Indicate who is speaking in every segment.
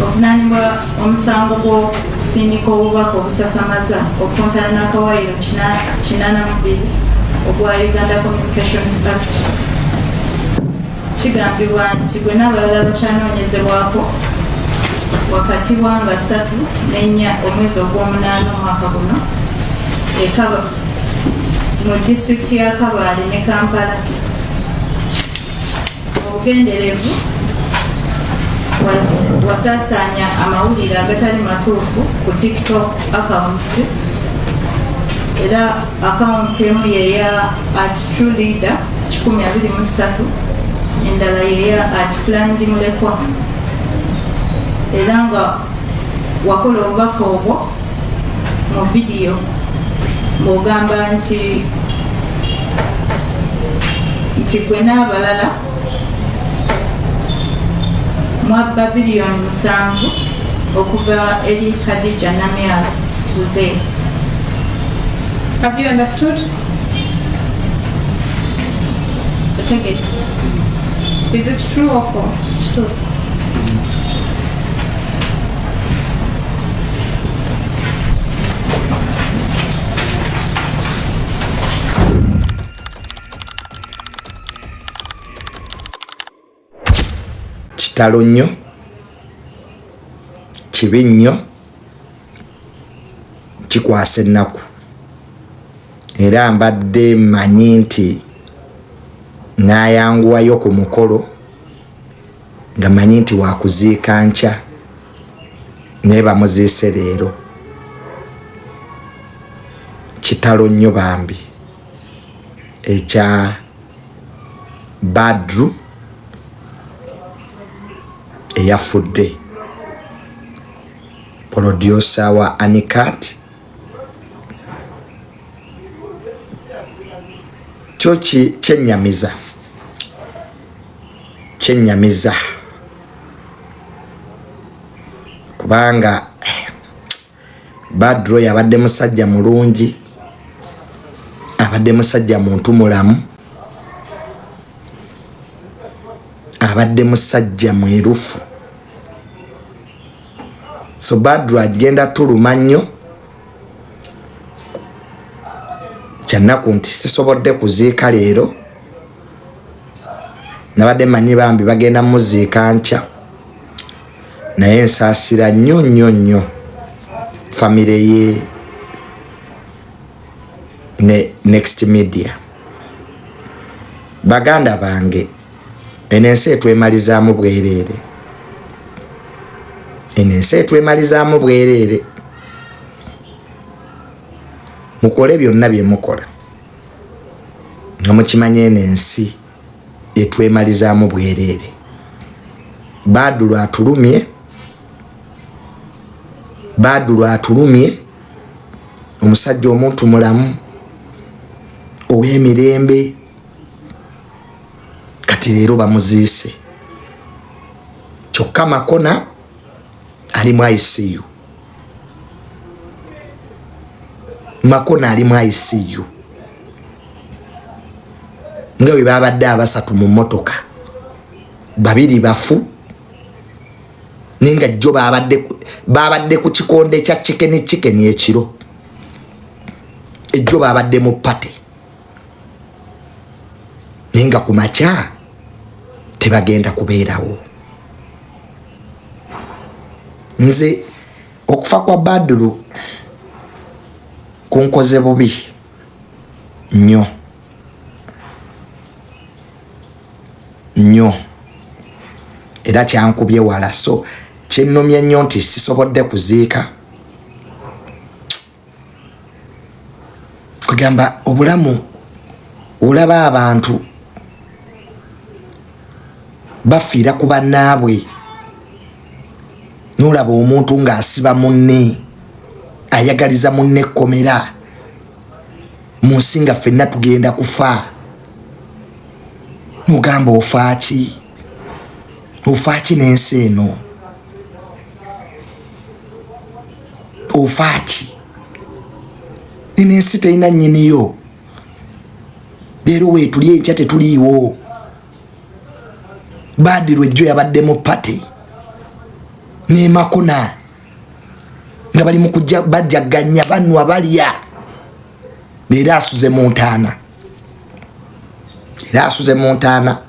Speaker 1: Ovunaanibwa omusango gw'okusindika obubaka obusasamaza okukontana n'akawaayiro 82 ogwa Uganda Communications Act. Kigambibwa nti gwe n'abalala bakyanoonyezebwako wakati wa nga 3 ne 4 omwezi ogw'omunaana omwaka guno ekaba mu disitulikiti ya Kabale ne Kampala. Obugenderevu wasaasaanya amawulire agatali matuufu ku TikTok accounts, era akawunti emu yeya @trueleader123, endala yeya @plannedmulekwa, era nga wakola obubaka obwo mu vidiyo ng'ogamba nti gwe n'abalala mwabba biliyoni 7 okuva eri Hadija Namyalo Buzeeyi.
Speaker 2: Have you understood?
Speaker 1: Otegedde?
Speaker 2: Is it true or false?
Speaker 1: Kituufu.
Speaker 3: Kitalo nnyo, kibi nnyo, kikwasa ennaku. Era mbadde mmanyi nti naayanguwayo ku mukolo nga manyi nti wakuziika nkya, naye bamuziise leero. Kitalo nnyo bambi ekya Badru eyafudde, producer wa Anicat. Kyo kyennyamiza, kyennyamiza kubanga Badru yabadde musajja mulungi, abadde musajja muntu mulamu, abadde musajja mwerufu. So Badru agenda tuluma nnyo. Kyannaku nti sisobodde kuziika leero, nabadde manyi bambi bagenda muziika nkya, naye nsaasira nnyo nnyo nnyo famire ye ne Next Media. Baganda bange, eno ensi etwemalizaamu bwereere, eno ensi etwemalizaamu bwereere. Mukole byonna bye mukola nga mukimanye eno ensi etwemalizaamu bwereere. Badru atulumye, Badru atulumye, omusajja omuntu mulamu ow'emirembe, kati leero bamuziise. Kyokka Makona ali mu ICU, Makona ali mu ICU nga bwe babadde abasatu mu mmotoka, babiri bafu, naye nga jjo babadde ku kikonde kya chicken chicken ekiro ejjo babadde mu party, naye nga ku makya tebagenda kubeerawo. Nze okufa kwa Badru kunkoze bubi nnyo nnyo, era kyankubye wala. So kyennomye nnyo nti sisobodde kuziika. Kugamba obulamu, olaba abantu bafiira ku bannaabwe, nolaba omuntu ng'asiba munne, ayagaliza munne ekkomera mu nsi nga ffenna tugenda kufa. Nogamba ofaaki, ofaaki n'ensi eno, ofaaki nina ensi terina nnyiniyo. Leero weetuli, enkya tetuliiwo. Badru ejjo yabadde mu party. Nemakona nga bali mukujja bajjaganya, banwa, balya. Leero asuze mu ntaana, era asuze mu ntaana.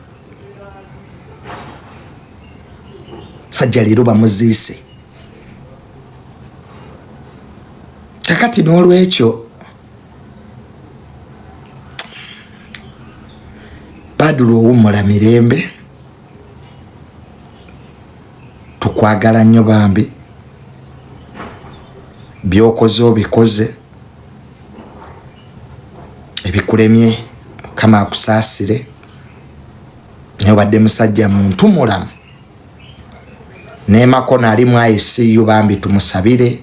Speaker 3: Sajja leero bamuziise. Kakati n'olwekyo Badru, owummula mirembe, tukwagala nnyo bambi. Byokoze obikoze, ebikulemye Mukama akusaasire, naye obadde musajja muntu mulamu. Nemakona ali mu ICU, bambi tumusabire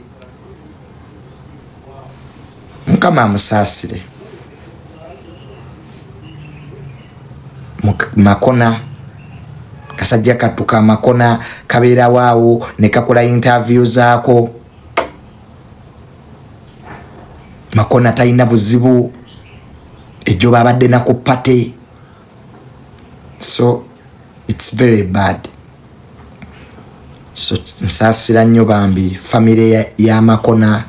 Speaker 3: Mukama amusaasire. Makona kasajja kattuka, Makona kabeerawo awo ne kakola interview zaako. Makona talina buzibu, ejjo babadde naku party. So it's very bad. So nsaasira nnyo bambi famire ya Makona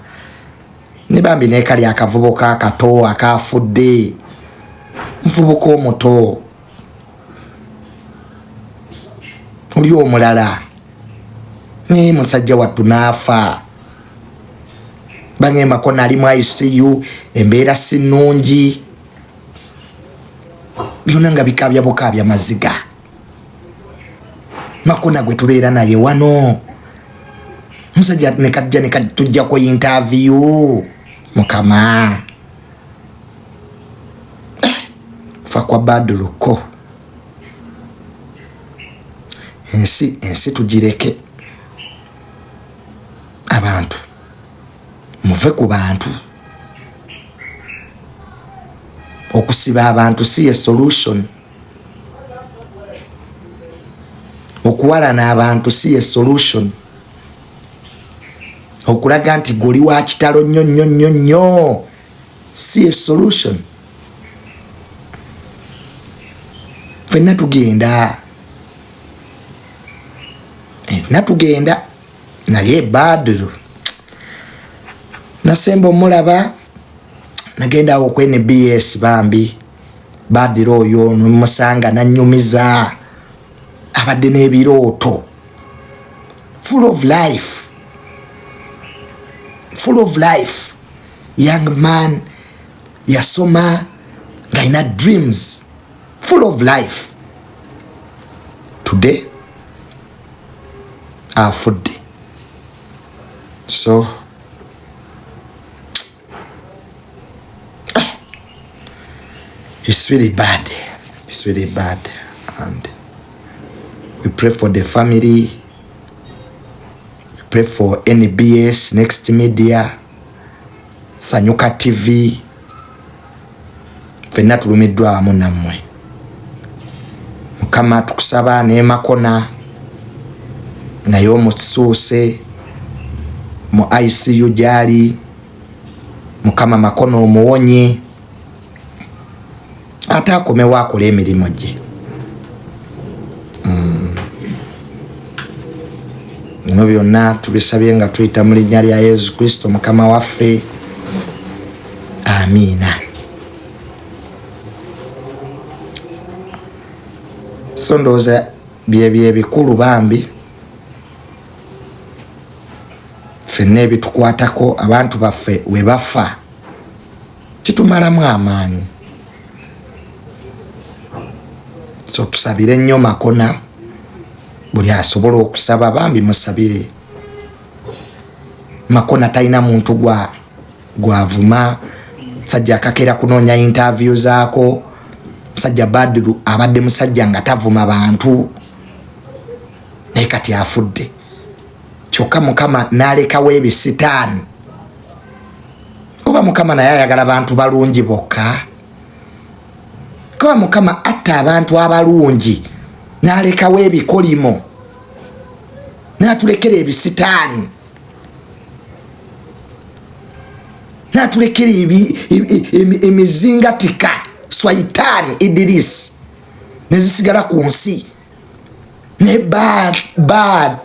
Speaker 3: ne bambi nekali akavubuka akato akafudde, nvubuka omuto oli omulala naye musajja wattu n'afa. Bange, Makona ali mu ICU, embeera si nnungi, byonna nga bikabya bukabya maziga. Makona gwe tubeera naye wano, musajja nekajja nekatujjako interview. Mukama, kufa kwa Baduluko, ensi tugireke. Abantu muve ku bantu. Okusiba abantu si ye solution, okuwalana abantu si ye solution, okulaga nti guli wa kitalo nnyo nnyo nnyo nnyo si ye solution. Fenna tugenda, na tugenda. Naye Badru nasemba omulaba nagenda awo ku NBS, bambi Badru oyo nomusanga nanyumiza, abadde n'ebirooto, full of life, full of life, young man, yasoma ng'alina dreams, full of life. Today afudde. So it's really bad, it's really bad, and we pray for the family, we pray for NBS, Next Media, Sanyuka TV. Fenna tulumiddwa wamu nammwe. Mukama, tukusaba nemakona naye omusuuse mu ICU gyali. Mukama, Makona omuwonye ate akomewo akola emirimu gye. Bino byonna tubisabye nga tuyita mu linnya lya Yesu Kristo Mukama waffe, amiina. So ndowooza byebyo ebikulu bambi ffenna ebitukwatako. Abantu baffe we bafa kitumalamu amaanyi, so tusabire nnyo Makona. Buli asobola okusaba bambi musabire Makona. Talina muntu gwa gwavuma, musajja akakera kunoonya interview zaako. Musajja Badru abadde musajja nga tavuma bantu, naye kati afudde. Kyokka Mukama n'alekawo ebisitaani. Oba Mukama naye ayagala bantu balungi bokka? Kuba Mukama atta abantu abalungi n'alekawo ebikolimo, n'atulekera ebisitaani, n'atulekera emizingatika, swaitaani, idirisi nezisigala ku nsi. Naye bad bad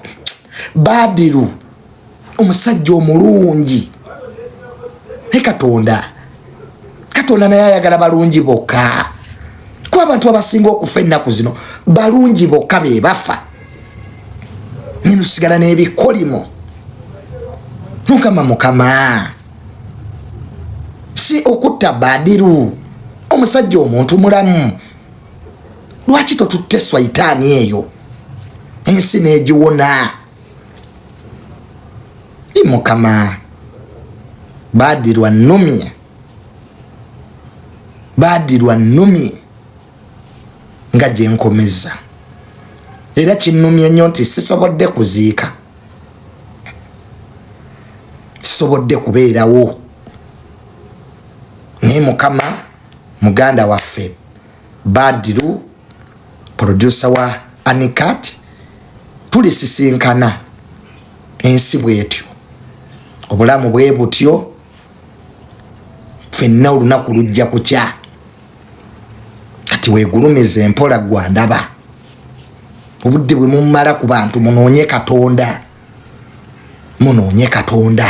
Speaker 3: Badiru omusajja omulungi ne Katonda, Katonda naye ayagala balungi bokka, kuba abantu abasinga okufa ennaku zino balungi bokka be bafa, nenusigala n'ebikolimo. Mukama mukama, si okutta Badiru omusajja omuntu mulamu, lwaki totutte swaitaani eyo ensi n'egiwona? Mukama, Badirwa nnumye, Badirwa nnumye nga gye nkomeza, era kinnumye nnyo nti sisobodde kuziika, sisobodde kubeerawo. Naye Mukama, muganda waffe Badiru producer wa Anikat, tulisisinkana. Ensi bwetyo, obulamu bwe butyo, ffenna olunaku lujja kukya. Kati weegulumiza empola gwandaba, obudde bwe mumala ku bantu, munoonye Katonda, munoonye Katonda.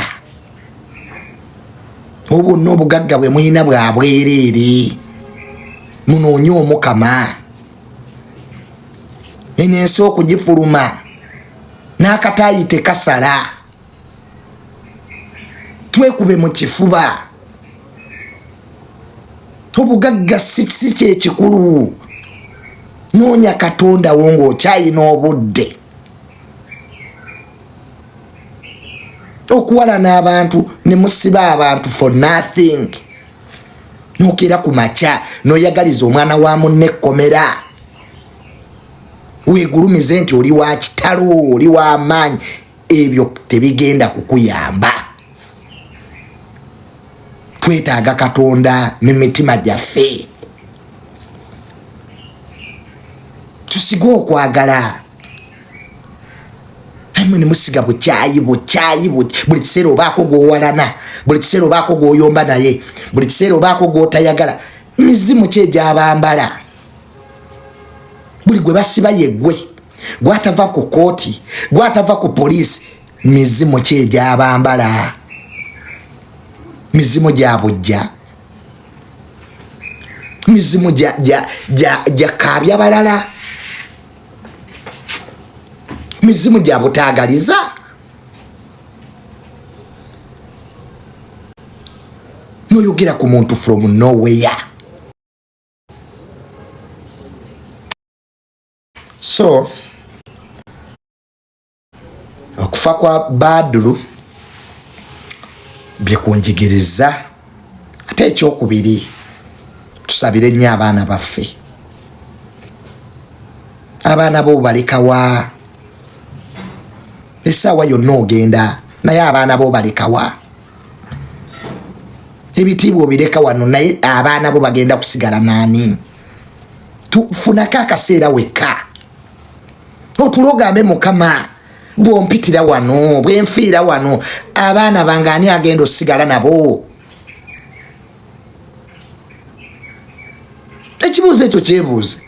Speaker 3: Obwonna obugagga bwe mulina bwa bwereere, munoonye Omukama. Eno ensi okugifuluma n'akataayi tekasala, twekube mu kifuba. Obugagga si kyekikulu, noonya Katonda wo ng'okyayina obudde. Okuwalana abantu ne musiba abantu for nothing, nokeera ku makya noyagaliza omwana wa munne ekkomera, weegulumize nti oli wa kitalo, oli wa maanyi, ebyo tebigenda kukuyamba. Twetaaga Katonda mu mitima gyaffe, tusige okwagala. Amwe ne musiga bukyayi, bukyayi buli kiseera, obaako gw'owalana buli kiseera, obaako gw'oyomba naye buli kiseera, obaako gw'otayagala. Mizimu ki egyabambala? Buli gwe basiba yeggwe gwatava ku kooti, gwatava ku poliisi. Mizimu ki egyabambala? Mizimu gya bujja, mizimu gya kaabya balala, mizimu gya butaagaliza. Noyogera ku muntu from nowhere. So okufa kwa Badulu byekunjigiriza. Ate ekyokubiri, tusabire nnyo abaana baffe. Abaana bo balekawa? Essaawa yonna ogenda, naye abaana bo balekawa? Ebitiibwa obireka wano, naye abaana bo bagenda kusigala naani? Tufunako akaseera wekka otule ogambe, Mukama, bwompitira wano, bwenfiira wano, abaana bange ani agenda osigala nabo? Ekibuuzo ekyo kyebuuze.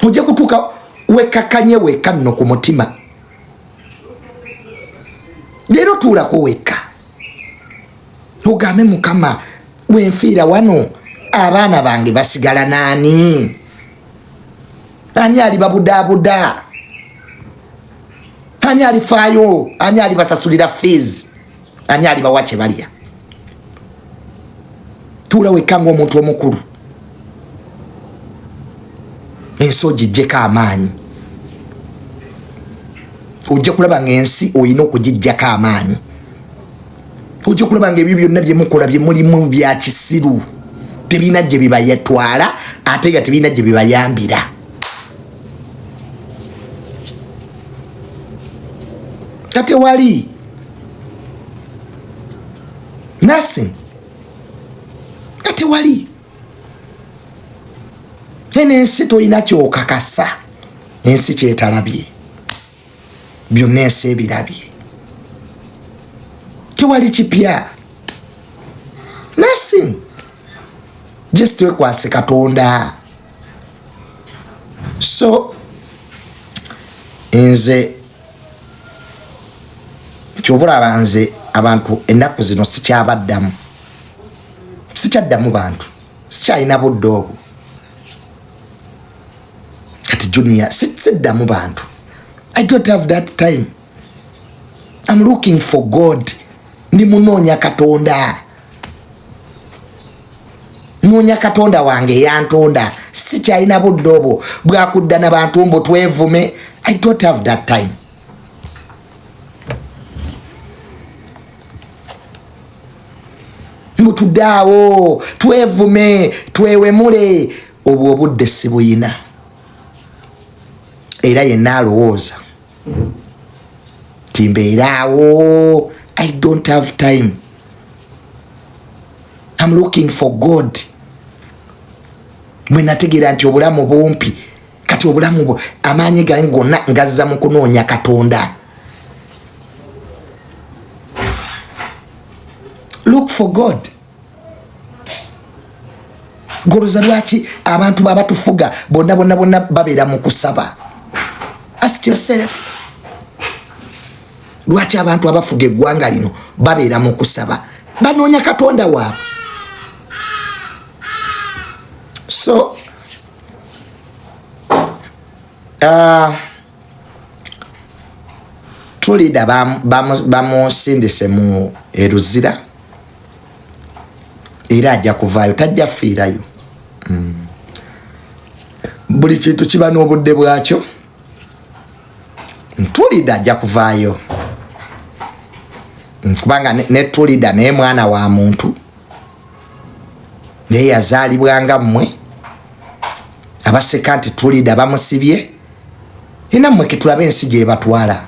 Speaker 3: Ojja kutuuka wekakanye wekka nno ku mutima. Leero tuulako wekka ogambe, Mukama, bwenfiira wano, abaana bange basigala naani? Ani alibabudaabuda? Ani alifaayo? Ani alibasasulira fees? Ani alibawa kye balya? Tuula wekka ngaomuntu omukulu, ensi ogijjeko amaanyi. Ojja kulaba nga ensi olina okugijjako amaanyi. Ojja kulaba nga ebyo byonna byemukola, byemulimu, bya kisiru, tebirina gye bibayatwala, ate nga tebirina gye bibayambira. Katewali nothing, katewali. Eno ensi tolina kyokakasa, ensi kyetalabye byonna ensi ebirabye, tewali kipya, nothing. Just wekwase Katonda. So Nze kyova olaba nze abantu ennaku zino sikyabaddamu, sikyaddamu bantu, sikyalina budde obwo. Kati Junior, siddamu bantu. I don't have that time. I'm looking for God. Ndi munoonya Katonda, noonya Katonda wange eyantonda. Sikyalina budde obwo bwakudda na bantu mbu twevume. I don't have that time. Mbu awo twevume, twewemule, obwo obudde sibuyina. Era yenna alowooza timbeeraawo, I don't have time. I'm looking for God. Bwe nategeera nti obulamu bumpi, kati obulamu bwo amaanyi gange gonna ngazza mu kunoonya Katonda. Look for God. Goloza lwaki abantu babatufuga bonna bonna bonna babeera mu kusaba? Ask yourself, lwaki abantu abafuga eggwanga lino babeera mu kusaba, banoonya Katonda waabwe? So tulida bamusindise mu eruzira, era ajja kuvaayo, tajja fiirayo. Buli kintu kiba n'obudde bwakyo. Tulida ajja kuvaayo, kubanga ne tulida naye mwana wa muntu, naye yazaalibwanga mmwe abaseka nti tulida bamusibye. Nammwe ketulabe ensi gyebatwala.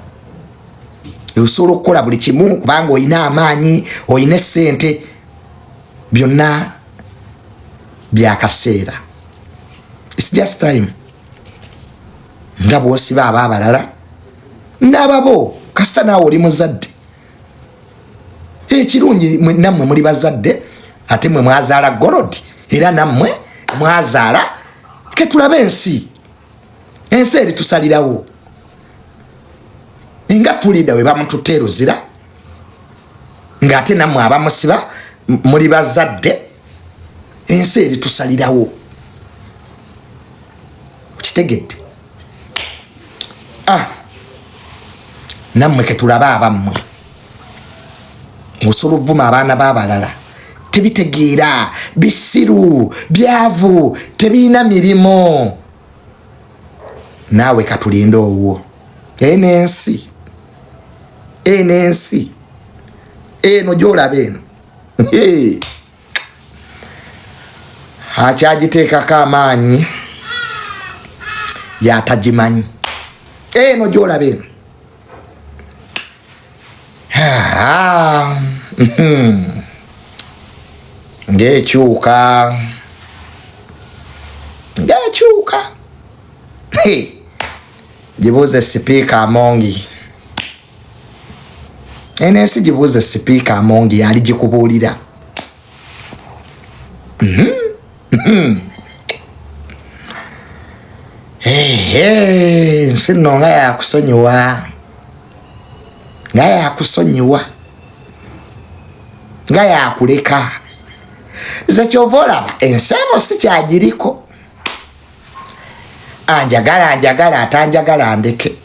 Speaker 3: Osobola okukola buli kimu kubanga olina amaanyi, olina essente, byonna byakaseera. It's just time. Nga bwosiba aba abalala n'ababo, kasita naawe oli muzadde. Ekirungi nammwe muli bazadde, ate mwe mwazaala Golodi, era nammwe mwazaala. Ketulabe ensi, ensi eritusalirawo. Nga tulida we bamututte eruzira, ng'ate nammwe abamusiba muli bazadde, ensi eritusalirawo. Okitegedde? Ah, nammwe ketulabe abammwe. Osobola okuvuma abaana b'abalala, tebitegeera, bisiru, byavu, tebirina mirimu. Naawe katulinde owwo. Eno ensi, eno ensi eno gyolaba eno, akyagiteekako amaanyi yatagimanyi. Eno gyolaba eno, ng'ekyuka, ng'ekyuka. Gibuuze Sipiika Amongi. Eno ensi gibuuze Sipiika Amongi, yali gikubuulira. Nsi nno nga yakusonyiwa, nga yakusonyiwa, nga yakuleka. Nze kyova olaba ensi eno sikyagiriko. Anjagala anjagala, atanjagala ndeke.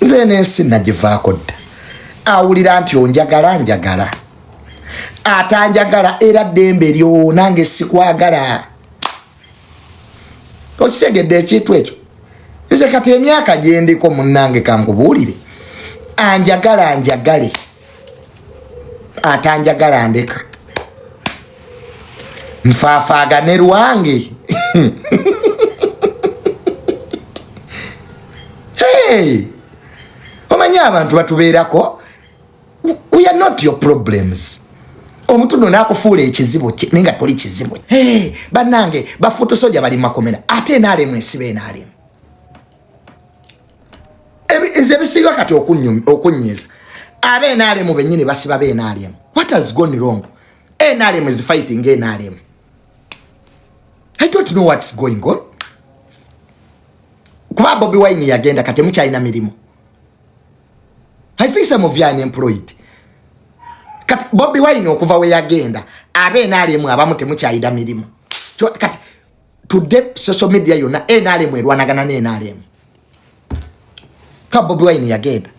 Speaker 3: Nze n'ensi nagivaako dda. Awulira nti onjagala, njagala, atanjagala era ddembe lyo, nange sikwagala. Okitegedde ekintu ekyo? Nze kati emyaka gyendiko, munnange, kankubuulire, anjagala njagale, atanjagala ndeka, nfaafaagane lwange. Hey! Omanyi abantu batubeerako, we are not your problems. Omuntu no nakufuula ekizibu kye, naye nga toli kizibu. Hey, bannange, bafuutu soja bali makomera, ate enaalemu ensiba enaalemu. Nze ebisinga kati okunyiza, abenaalemu bennyini basiba benaalemu. What has gone wrong? NRM is fighting NRM. I don't know what's going on. Kuba Bobi Wine yagenda, kati mukyalina mirimu. I think some of you are unemployed. Kati Bobi Wine okuva we yagenda, abe NRM abamu temukyalina mirimu. Kati today social media yonna NRM erwanagana ne NRM. Ka Bobi Wine yagenda,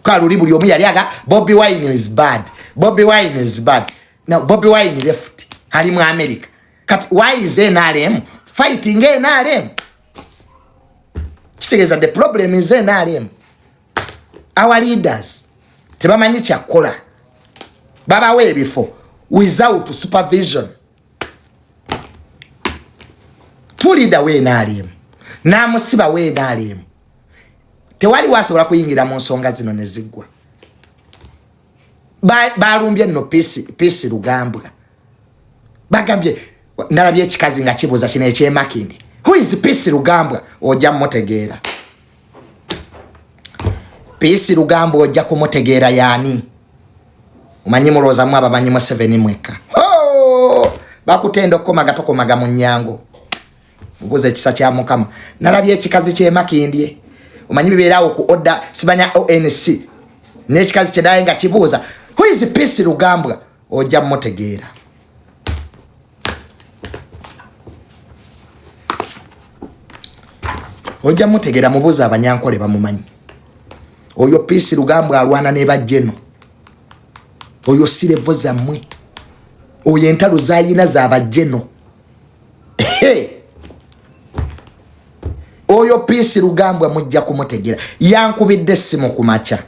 Speaker 3: kaluli buli omu yali aga Bobi Wine is bad, Bobi Wine is bad. Now Bobi Wine left, ali mu America. Kati why is NRM fighting NRM? Kitegeeza the problem is NRM. Our leaders tebamanyi kyakukola, babawo ebifo without supervision. Tulida we NRM n'amusiba we NRM, tewali wasobola kuyingira mu nsonga zino ne ziggwa. Balumbye nno Peace Rugambwa, bagambye nalabye ekikazi nga kibuuza kino ekyemakindi, who is Peace Rugambwa? Ojja mutegeera Peace Rugambwa, ojja kumutegeera yaani. Omanyi mulowoozamu abamanyi Museveni mwekka. Oh! Bakutenda okukomaga tokomaga mu nnyango, mubuuza ekisa kya Mukama. Nalabye ekikazi kyemakindye, omanyi bibeerawo ku odda sibanya ONC, n'ekikazi kyenaye nga kibuuza who is Peace Rugambwa, ojja mutegeera. Ojja mutegeera, mubuuza abanyankole bamumanyi. Oyo Peace Rugambwa alwana ne bajjeno, oyo sirevo zammwe, oyo entalo zayina zabajjeno. Oyo Peace Rugambwa mujja kumutegeera. Yankubidde essimu ku makya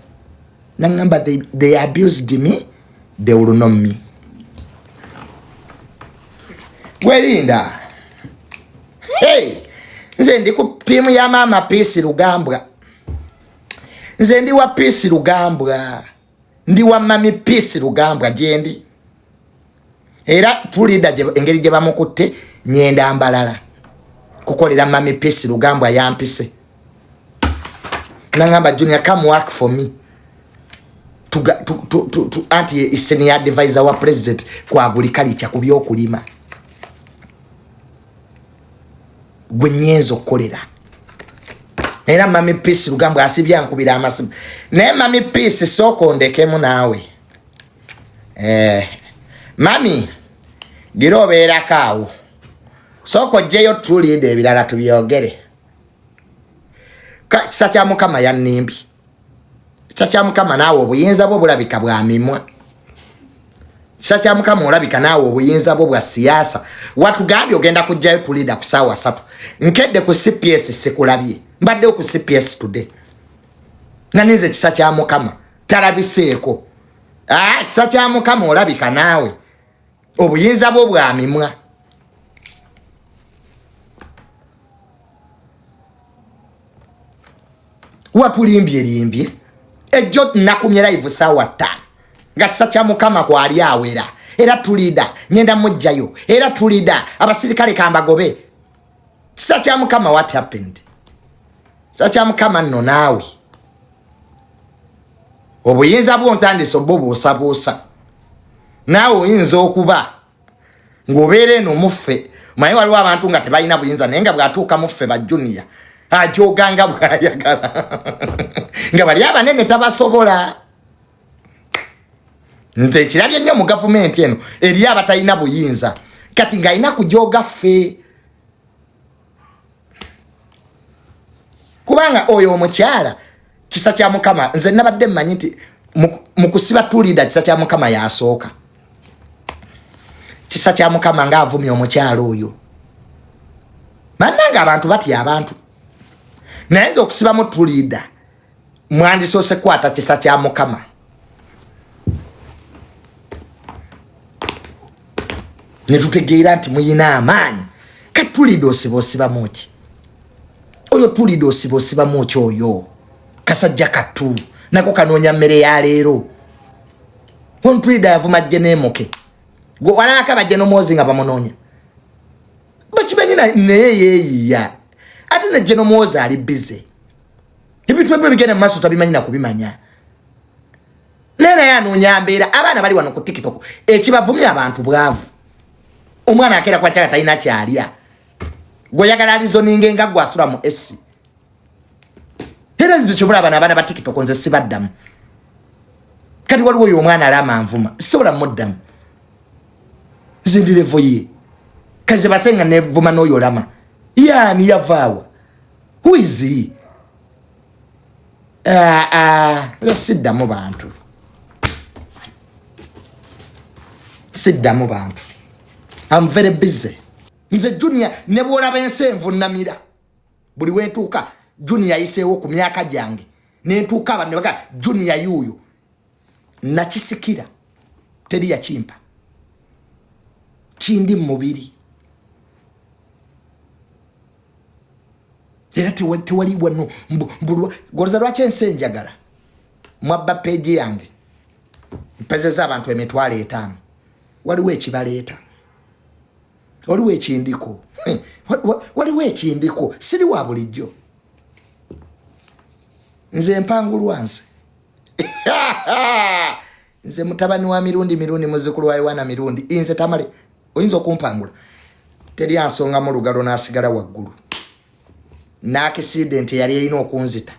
Speaker 3: nangamba they abused me, they will know me. Gwerinda, hey, nze ndi ku tiimu ya maama Peace Rugambwa, nze ndi wa Peace Rugambwa, ndi wa mami Peace Rugambwa gyendi. Era tulinda engeri gye bamukutte, nyenda mbalala kukolera mami Peace Rugambwa. Yampise nangamba, "Junior, come work for me." Anti senior advisor wa president ku agriculture, ku byokulima, gwe nyenza okukolera. Era mami Peace Rugambwa asibye ankubira amasimu. Naye mami Peace, sooka ondekemu naawe. Mami gira obeerako awo, sooka ojjeyo tulinde ebirala tubyogere. Kisa kya Mukama yannimbi, kisa kya Mukama naawe obuyinza bwo bulabika bwa mimwa. Kisa kya Mukama olabika naawe obuyinza bwo bwa siyaasa. Watugambye ogenda kujjayo tulinda ku saawa 3, nkedde ku CPS sikulabye. Mbaddewo ku CPS today nga ninze ekisa kya Mukama talabiseeko. Ah, kisa kya Mukama olabika naawe obuyinza bwo bwa mimwa. Watulimbye limbye ejjo, nakumye live saawa 5 nga kisa kya Mukama kwali awera. Era tulida nyenda mujjayo, era tulida abasirikale kambagobe. Kisa kya Mukama, what happened? Kisa kya Mukama nno naawe obuyinza bwo ntandise obubuusabuusa. Naawe oyinza okuba ng'obeera eno muffe. Maye waliwo abantu nga tebalina buyinza, naye nga bw'atuuka muffe ba Junior ajoganga bw'ayagala, nga bali abanene tabasobola. Nze ekirabye nnyo mu gavumenti eno, eri abatalina buyinza kati ng'alina kujoga ffe, kubanga oyo omukyala kisa kya Mukama, nze nabadde mmanyi nti mu kusiba tulida kisa kya Mukama yasooka. Kisa kya Mukama ng'avumya omukyala oyo. Bannange, abantu batya abantu, naye nze okusibamu tulida mwandisoose kukwata kisa kya Mukama. Ne tutegeera nti muyina amaanyi. Kati tulida osiba osibamu ki oyo? Tulida osiba osibamu ki oyo? Kasajja kattu nako kanoonya mmere ya leero. Ontulida yavuma jeneemuke gwe walabako abajenomozi nga bamunoonya, bakimanyi naye yeeyiya. Ate ne Jenomwozi ali busy, ebintu ebimu ebigenda mu maaso tabimanyi nakubimanya, naye naye anoonya mbeera. Abaana bali wano ku TikTok ekibavumya abantu bwavu. Omwana akeera kwakyaga talina kyalya, gweoyagala alizoninga enga gwe asula mu esi. Era nze kyobula abana abaana ba TikTok nze sibaddamu. Kati waliwo oyo omwana alama nvuma, sisobola muddamu. Nze ndi level ye. Kaze basenga nevuma n'oyo lama. Yaani yavaawa? Who is he? Ah, ah, nze siddamu bantu. Siddamu bantu. I'm very busy. Nze Junior ne bw'olaba ensi envunnamira. Buli wentuuka Junior ayiseewo ku myaka gyange. Nentuuka abantu ne bagamba Junior yuuyo. Nakisikira. Teri yakimpa. Kindi mu mubiri. Era tewali wano mbulwa goloza lwaki ensi enjagala. Mwabba page yange. Mpezeza abantu 5,000. Waliwo ekibaleeta. Waliwo ekindiko. Waliwo ekindiko. Siri wa bulijjo. Nze mpangulwa nze. Nze mutabani wa Mirundi Mirundi muzzukulu wa Yowana Mirundi. Nze Tamale oyinza okumpangula. Teri ansonga mu lugalo n'asigala waggulu. N'accident yali erina okunzita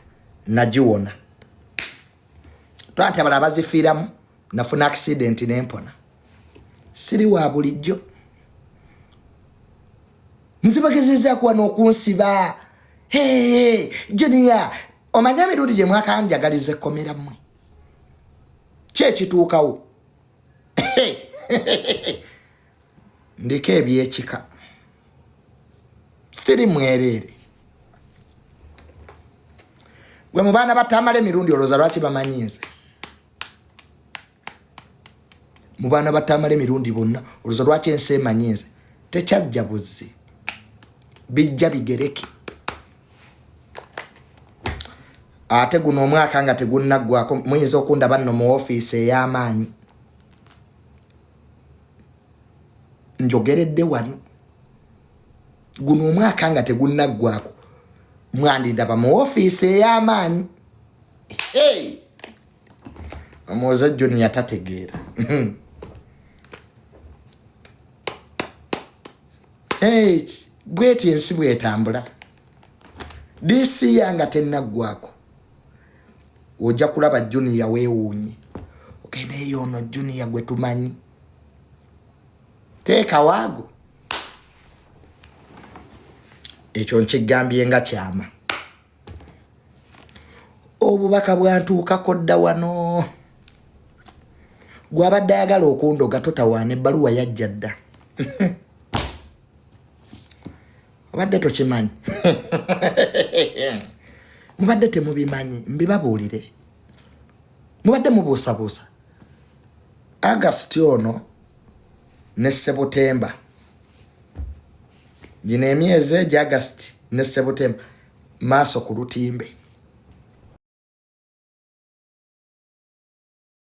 Speaker 3: nagiwona. Twanti abalala bazifiiramu, nafuna accident nempona. Siri wa bulijjo. Nze bagezezaako wano okunsiba. Hey, Junior, omanya emirundi gye mwakanjagaliza ekkomera mmwe. Ki ekituukawo? Ndiko ebyekika. Siri mwereere. Gwe mu baana ba Tamale emirundi olowooza lwaki bamanyi nze? Mu baana ba Tamale emirundi bonna olowooza lwaki ensi emanyi nze? Tekyajja buzzi. Bijja bigereke. Ate guno omwaka nga tegunnaggwako muyinza okundaba nno mu ofiisi ey'amaanyi. Njogeredde wano. Guno omwaka nga tegunnaggwako mwandindaba mu ofiisi ey'amaanyi. Hey! Omwoza Junior tategeera. Hey, bweti ensi bwetambula. DC yanga tennaggwako. Ojja kulaba Junior weewuunye. Ogenda eyo ono Junior gwe tumanyi. Teeka waago. Ekyo nkigambye nga kyama. Obubaka bwantuukako dda wano. Gw'abadde ayagala okundoga totawaana, ebbaluwa yajja dda. Obadde tokimanyi. Mubadde temubimanyi, mbibabuulire. Mubadde mubuusabuusa. August ono ne Sebutemba. Gino emyezi egya August ne Sebutemba maaso ku lutimbe.